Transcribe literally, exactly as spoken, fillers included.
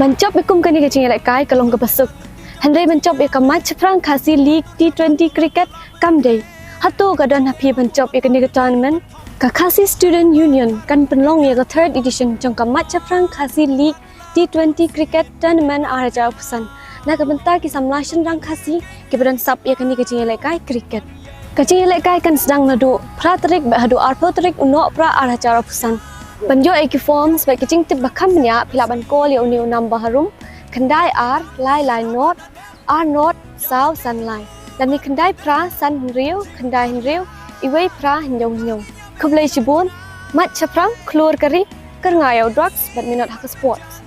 Ban jop ïa kum kane ka jingïalehkai ka long kaba suk. Hynrei ban jop ïa ka Mait Shaphrang Khasi League T twenty Cricket kam dei. Hato ka don ha phi ban jop ïa kane ka tournament? Ka Khasi Student Union kan pynlong ïa ka third edition jong ka Mait Shaphrang Khasi League T twenty Cricket Tournament ar hajar arphew san na ka bynta ki samla shynrang Khasi kiba don sap ïa kane ka jingïalehkai cricket. Ka jingïalehkai kan sdang naduh phra tarik bad haduh arphew tarik u Nohprah ar hajar arphew san. Ban ïoh ïa ki forms bad ki jingtip ba kham bniah, phi lah ban call ïa une u number harum: khyndai ar lai lai nod ar nod saw san lai, lane khyndai phra san hynriew khyndai hynriew iwei phra hynñiew hynñiew. Khublei shibun. Mait Shaphrang, khlur ka ri, kyrngah ïa u drugs bad minot ha ka sports.